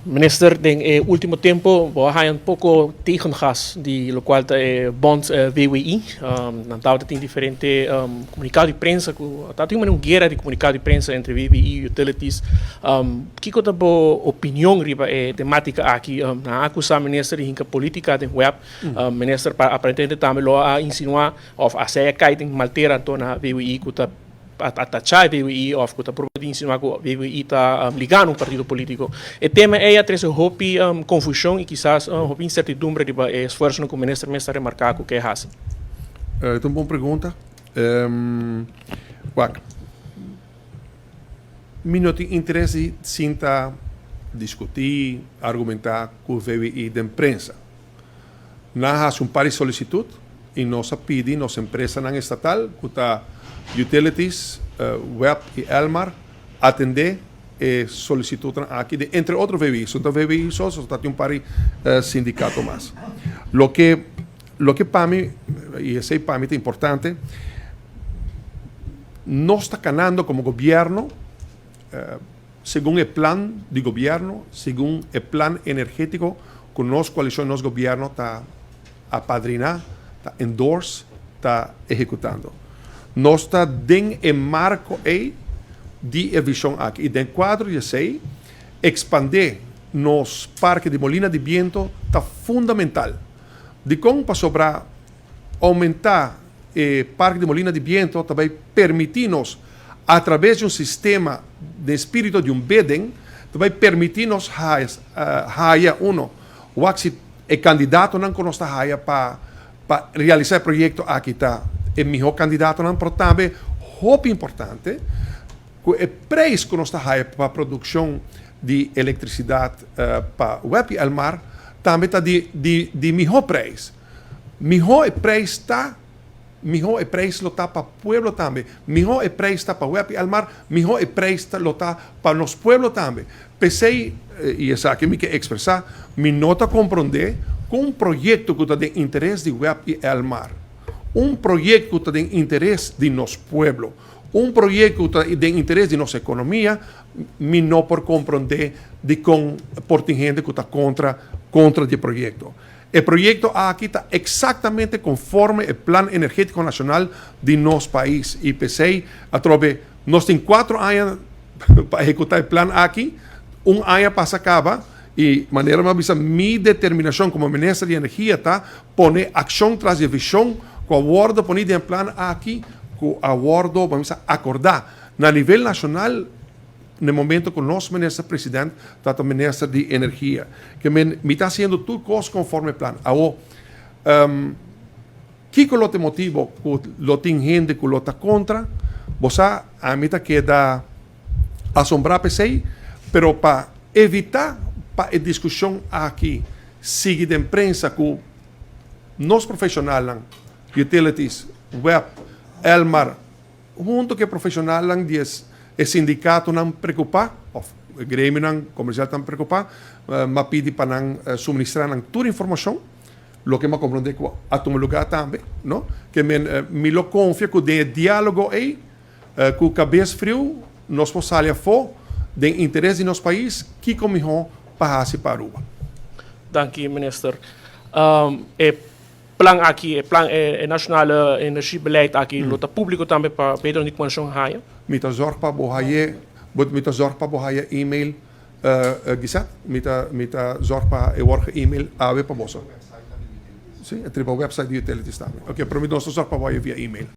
Minister, den e ultimo tempo bo a haya un poco tegengas di locual ta e bond VWI. Nan tabata tin diferente comunicado di prensa cu ta tin un guera di comunicado di prensa entre VWI y Utilities. Kico ta bo opinion riba e tematica aki? Nan a acusa minister di hinca politica den web. Minister aparentemente tambe lo a insinua of a sea cay den maltera anto na VWI cu ta atachá e VWI òf ku ta purba di insinuá ku VWI ta ligá na un partido polítiko. E tema ei a trese hopi konfushon i kisas hopi insertidumbre riba e esfuersonan ku minister mes ta remarká ku ke hasi. E ta un bon pregunta. Wak, mi no tin interes di sinta diskutí, argumentá ku VWI den prensa. Nan a hasi un par di solisitut i nos a pidi nos empresanan estatal ku ta Utilities, web i Elmar atendé e solisitutnan aki di entre otro VWI. So no ta VWI so, so ta tin un par di sindikato mas. Loke loke pa mi, i esei pa mi ta importante, nos ta kanando komo gobièrnu Segun e plan di gobierno, segun e plan energetico cu nos coalicion, nos gobierno ta apadrina, ta endorse, ta ehecutando. Nos ta den e marco ey di e vision aki y den cuadro di esey, expande nos parke di molina di biento ta fundamental. Dicon? Pasobra Oumentá e parke di molina di biento ta bai permití nos, atrabes di un sistema den spirito di un bidding, ta bai permití nos haya uno wak si e kandidatonan ku nos ta haya pa pa realisá e proyekto aki ta e mihó kandidatonan, pero tambe hopi importante ku e preis ku nos ta haya pa produkshon di elektrisidat pa web i Elmar tambe ta di di mihó preis. Mihó e preis ta, mihó e preis lo ta pa pueblo tambe. Mihó e preis ta pa web i Elmar, mihó e preis ta lo ta pa nos pueblo tambe. P'esei, i esaki mi ke ekspresá, mi no ta komprondé ku un proyekto ku ta den interes di web i Elmar, un proyekto ku ta den interes di nos pueblo, un proyekto ku ta den interes di nos ekonomia, mi no por komprondé dikon por tin hende ku ta kontra kontra di e proyekto. E proyekto aki ta eksaktamente konforme e Plan Energetiko Nashonal di nos pais i p'esei atrobe nos tin kuatro aña pa ehekutá e plan aki, un aña pasa kaba i manera mi a bisa mi determinashon komo Minister di Energia ta pone akshon tras di e vishon ku a wòrdu poni den e plan aki ku a wòrdu bo a bisa akordá na nivel nashonal. Na e momento ku nos Minister President ta ta Minister di Energia. Ke men mi ta hasiendo tur kos konforme e plan. Awo, kiko lo ta e motibo ku lo tin hende ku lo ta kontra? Bo sa, ami ta keda asombrá p'esei, pero pa evitá pa e diskushon aki sigui den prensa ku nos profeshonalnan, utilities, web, Elmar, Hunto ku e profeshonalnan di e sindikatonan preokupá òf e gremionan komersial tan preokupá, m'a pidi pa nan suministrá nan tur informashon, loke m'a komprondé ku a tuma lugá tambe, no? Ke men mi lo konfia ku den e diálogo ei, ku kabes friu, nos por sali afó den interes di nos pais kiko mihó pa hasi pa Aruba. Danki, Minister. E plan aki, e plan e nacionale energiebeleid aki lo ta publico tambe pa beter di coalition haya? Mi ta zorg pa bo haye, mi ta zorg pa bo haya email Gisette, mi ta mi ta zorg pa e word ge-email awe pa boso. Si, e triba website di utilities tambe. Ok, pero mi nos ta zorg pa bo haye via email.